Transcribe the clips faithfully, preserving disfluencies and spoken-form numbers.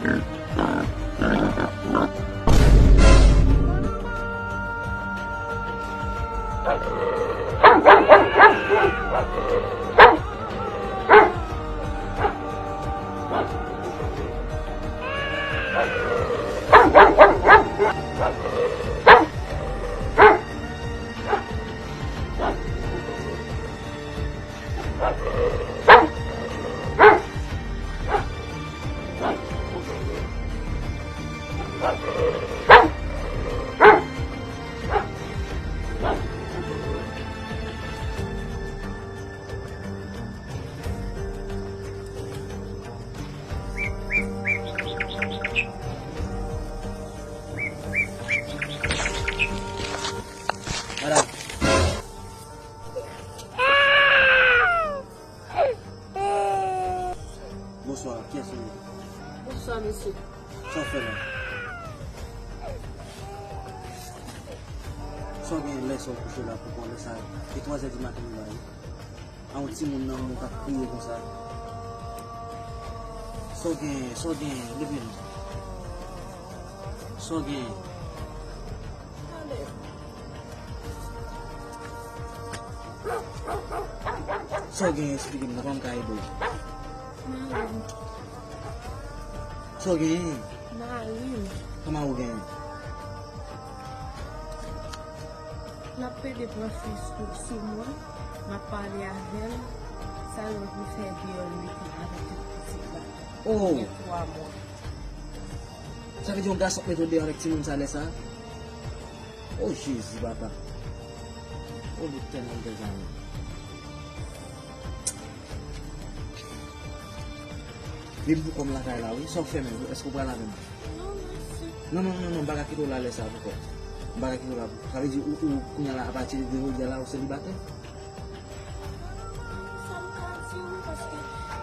Madanm. Bonswa, kiyès ou ye? Bonswa, mesye. Sa w fè la? Sa w gen lè sa w kouche la pou kòlè sa? E twazè di maten li la wi. A yon timoun nan men w k ap kriye konsa. Sa w gen, sa w gen, leve non. Sa w gen. Sa w gen, eksplike m, kòman m ka ede w? Mari m. Sa w gen? Mari m. Kòman ou gen? L ap pede pran fi sou, sou mwen, m ap pale avè l, sa l wè pou fè deyò l mete avèk tout pitit la. Oh! Gen twa mwa. Sa vle di yon gason k mete w deyò avèk timoun sa lè sa? Oh Jezi papa. Oh Letènèl dèzame. Vin pou kò m lakay la wi. Sa w fè menm? Èske w pral avè m? Non, mèsi. Non, non, non, non, m pa ka kite w la lè sa pou kò. M pa ka kite w la pou kò. Sa vle di ou, ou kounye a la, apati de jodi a la, ou selibatè? Sa m ka di wi, paske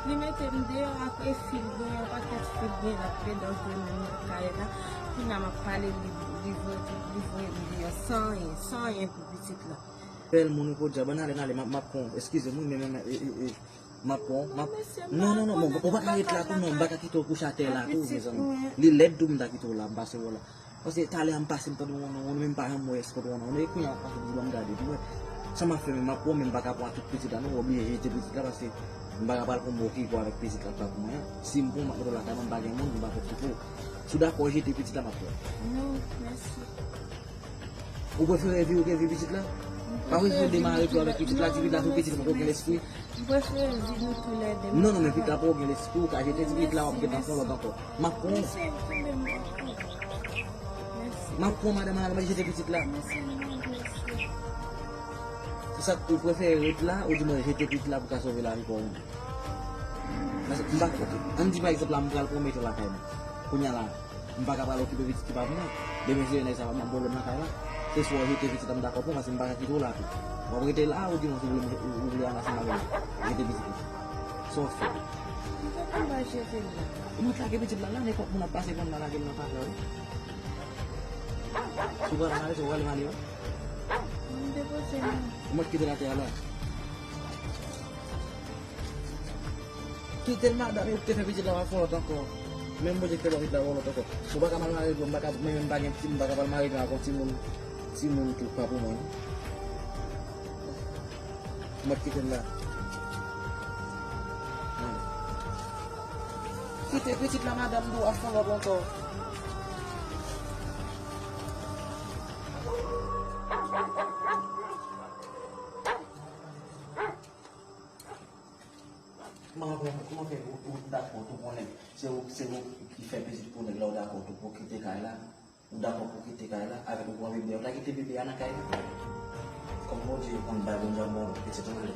li mete m deyò, apre fi l gen, yon pakèt fi l gen, l ap pede antre menm nan kay la. Kounye a m ap pale, li, li voye, li voye m deyò, san anyen, san anyen pou pitit la. Bèl moun wi, podyab, ann ale, ann ale, m ap, m ap pran w. Eskize m wi, men, men, men, e, e, e, m ap pran w, m ap. Non, non, non, bon, ou pa ka ret la tou, non, m pa ka kite w kouche atè la tou, mezanmi. Li lèd tou, m ta kite w la, m pase w la. Paske talè a m pase m tande yon non, men m pa janm wè èske w te yon non. E kounye a m ap pase m di ban m gade pou wè sa m ap fè, men m ap pran men m pa ka pran tout pitit la non, w oblije jete pitit la paske m pa ka pral pran m okipe w avèk pitit la pa pou mwen an. Si m pran w m ap mete w lakay mwen, m pa gen moun, m pa fè koupe w. Si w dakò jete pitit la m ap pran w. Non, mèsi. Ou prefere vi w ke vi pitit la? Pa prefere demare tou avèk pitit la, ti pitit la tou piti, li poko gen lespri. M prefere vi nou toulède. Non, non, men pitit la poko gen lespri, ou ka jete ti pitit la, w ap gentan fè yon lòt ankò. M ap pran w. Mèsi, mèsi. M ap pran w, madanm, ann al jete pitit la. Mèsi, mèsi. Se sa k ou prefere ret la, ou di mwen jete pitit la pou ka sove lavi pa w menm? Paske m pa, ok, ann di pa egzanp la, m pral pran w mete lakay mwen. Kounye a la, m pa ka pral okipe pitit ki pa pou mwen. Demen se nèg sa va mande pwoblèm nan kay la. Se swa w jete pitit la, m dakò pou w, paske m pa ka kite w la tou. W ap rete la, ou di mwen si w vle, ou vle ann ansanm avè m. Jete pitit la. Sa w fè? M pa konn pa jete l la. Ou mèt lage pitit la la, nenpòt moun ap pase konn pa lage l nan kay la wi. Si w pral ann ale, se w prale m ale wi. M depoze m. Ou mèt kite l atè a la. Kite l madanm, ou te fè pitit la w ap fè yon lòt ankò. Menm Bondye ki te ba w pitit la w ap fè yon lòt ankò. Ou pa ka mal mare dlo, m pa ka, mwen menm m pa gen pitit, m pa ka pral mare dlo ak yon timoun, timoun ki pa pou mwen. Mwen kite l la. Kite pitit la madanm, m di w ap fè yon lòt ankò. Kòman, kòman, kòman fè ou, ou dakò tou pou nèg, se ou, se ou ki fè pitit pou nèg la, ou dakò tou pou kite kay la, ou dakò pou kite kay la, avèk ou pran bebe a, ou ta kite bebe a nan kay la? Kòm Bondye konn bay, Bondye ap ba w, pitit ou anlè.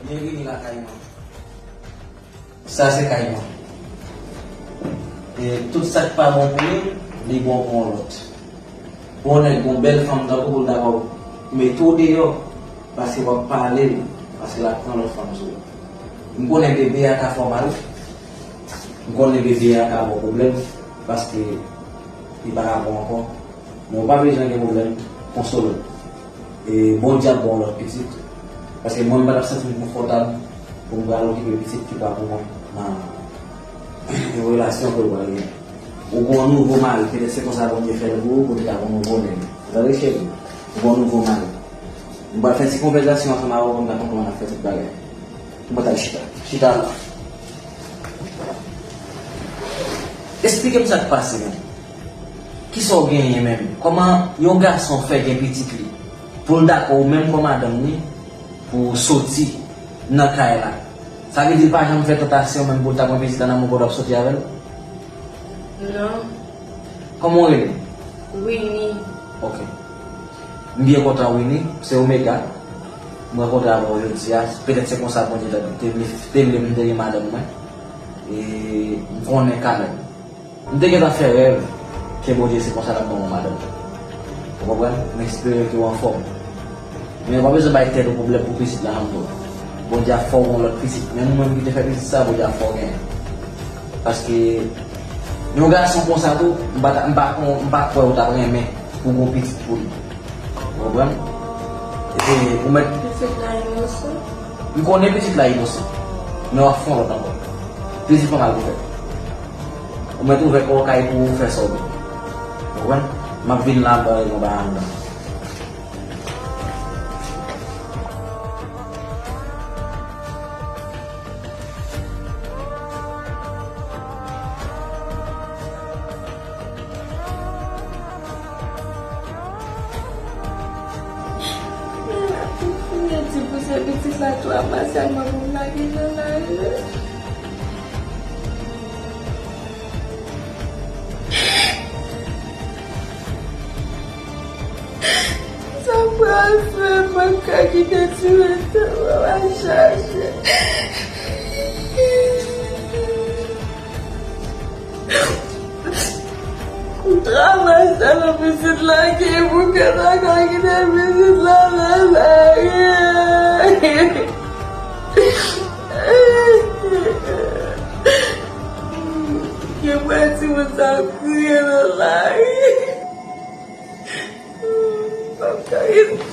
Byenvini lakay mwen. Sa se kay mwen. E tout sa k pa bon pou li, li bon pou yon lòt. Pou yon nèg, yon bèl fanm tankou w, l dakò mete w deyò, paske w ap pale l, paske l ap pran lòt fanm sou ou. M konnen bebe a ka fè w mal. M konnen bebe a ka ba w pwoblèm, paske li pa ka bon ankò. Men w pa bezwen gen pwoblèm, konsole w. E Bondye ap ba w lòt pitit. Paske mwen, m pa t ap santi m konfòtab pou m pral okipe pitit ki pa pou mwen nan yon relasyon ke w pral gen. Ou gen yon nouvo mari, petèt se konsa Bondye fè l pou ou, Bondye ta gen yon nouvo nèg. Ou tande, cheri? Ou gen yon nouvo mari. M pral fè ti konvèsasyon ansanm avè w pou m ta konn kòman n ap fè tout bagay. Mwen t al chita. Chita la. Esplike m sa k pase menm. Kisa w genyen menm? Kòman yon gason fè gen pitit li? Pou l dakò ou menm kòm madanm li, pou w soti nan kay la. Sa vle di l pa janm fè tantasyon menm pou l ta pran pitit la nan men w pou l ap soti avè l? Non. Kòman w rele? Winnie. Ok. M byen kontan, Winnie. Se Omega. M rankontre avè w jodi a. Petèt se konsa Bondye te, te vle, te vle m te gen madanm mwen. E m konnen kanmenm. M te gentan fè rèv ke Bondye se konsa l ap ban mwen madanm. Ou konprann? M espere ke w anfòm. Men w pa bezwen bay tèt ou pwoblèm pou pitit la, janm di w. Bondye ap fè w yon lòt pitit. Menm ou menm ki te fè pitit sa, Bondye ap fè w genyen. Paske yon gason konsa tou, m pa ta, m pa, m pa kwè ou t ap renmen pou gon pitit pou li. Ou konprann? E ou mèt. Pitit la inosan. M konnen pitit la inosan. Men w ap fè yon lòt ankò. Pitit pa mal pou fèt. Ou mèt ouvè kò w kay pou ou fè sa w vle. Ou konprann? M ap vin la, m pral regle yon bagay anndan. Mwen di pou se pitit la tou a pa sèlman pou m lage nan lari. Sa pral fè m pa ka kite ti retan mwen al chache. Travay sa nan pitit la ki pou ke ta ka kite pitit la nan lari. Ke mwen timoun sa ap kriye nan lari. M p ap ka rete.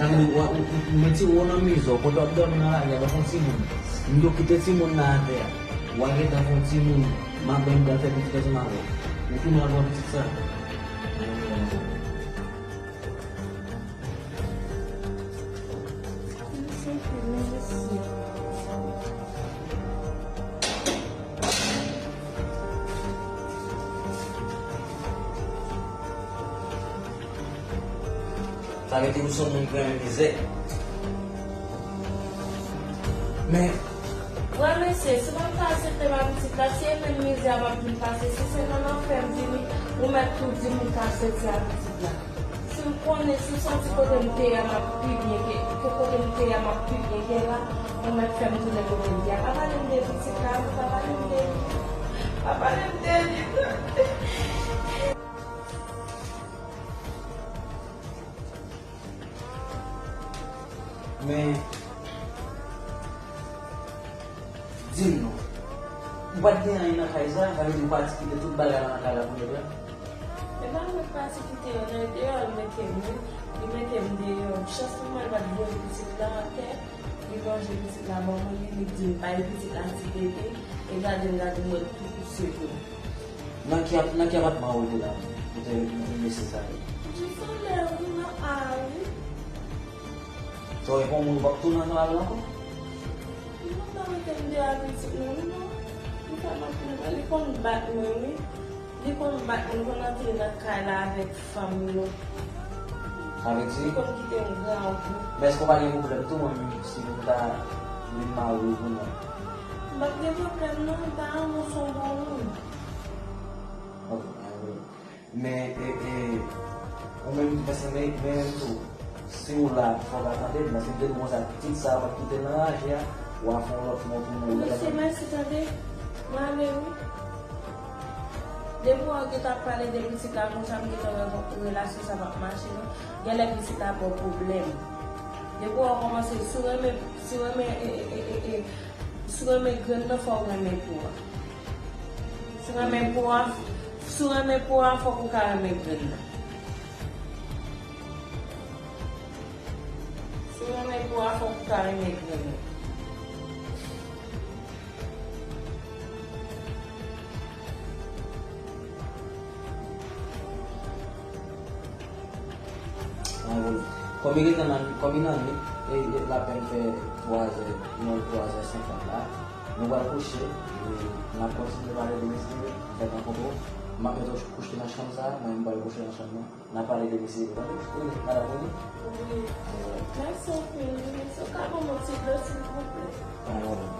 Sa vle di, w, w, w mete w nan mizè, w kontan w ap dòmi nan lari a, w ap fè yon timoun. M di w kite timoun nan atè a. W al gentan fè yon timoun, m ap ban m pral fè pitit ansanm avè w. Ou tounen al pran pitit sa. Sa vle di ou se yon moun ki renmen mizè. Men, Wè mesye, si w pa ka aksepte m a pitit la, si e menm mizè m ap vin pase, si se nan lanfè m vini, ou mèt tou di m ou ka soti a pitit la. Si m konnen, si w santi kote m te ye a m ap pi byen ke, ke kote m te ye a m ap pi byen ke la, ou mèt fè m tounen kote m te ye a. Pa pale m de pitit la non, pa pale m de li. Pa pale m de li non. Men, di m non, ou pa t gen anyen nan kay sa, sa vle di ou pati kite tout bagay la nan kay la pou nèg la? E pa mwen k pati kite yo, nan deyò l mete m wi. Li mete m deyò. Chans pou mwen, l pa t voye pitit la atè. Li ranje pitit la ban mwen, li di m bay pitit la ti tete. E gade m, gade m wè tout se vre. Nan ki ap- nan ki apatman ou te la pou te mesye sa yo? Di sou lè wi nan a wi. Sa w e pa yon moun w ap tounen ansanm avè l ankò? Li konn pa mete m deyò a pitit mwen wi non. Li fè m ap tounen, li konn bat mwen wi. Li konn bat mwen, li konn antre nan kay la avèk fanm yo. Sa vle di? Li konn kite m grangou. Men èske w pa gen pwoblèm tou menm si nou ta vin mari w pou mwen? M p ap gen pwoblèm non, m pa renmen w se yon bon moun. Ok, pa gen pwoblèm. Men, e, e, ou menm tou, paske men, men menm tou, si w la, fò w ka tande m, paske m te di w konsa, pitit sa a, w ap kite l anraje a, w a fè yon lòt moun pou mwen. Mesye, mèsi tande. Mwen ale wi. Depi w wè w gentan ap pale de pitit la konsa, m gentan wè relasyon sa p ap mache non. Genlè pitit la ba w pwoblèm. Depi w wè w kòmanse, si w renmen, si w renmen, e, e, e, e, e, si w renmen grenn nan, fò w renmen po a. Si w renmen po a, si w renmen po a, fòk ou ka renmen grenn nan. Si w renmen po a, fòk ou ka renmen grenn nan. Ann wè. Kòm li gentan nan, kòm li nan nwit, e, e, l apèn fè twa zè, non, twa zè senkant la. Nou pral kouche, e n ap kontinye pale de mesye, anfèt, ankò, m ap mete w kouche nan chanm sa, mwen, m pral kouche nan chanm nan. N a pale de mesye yo, tande? Wi, madanm Rini? Wi. Mèsi anpil, wi. Si w ka ban m yon ti dlo, silvouplè. Pa gen pwoblèm.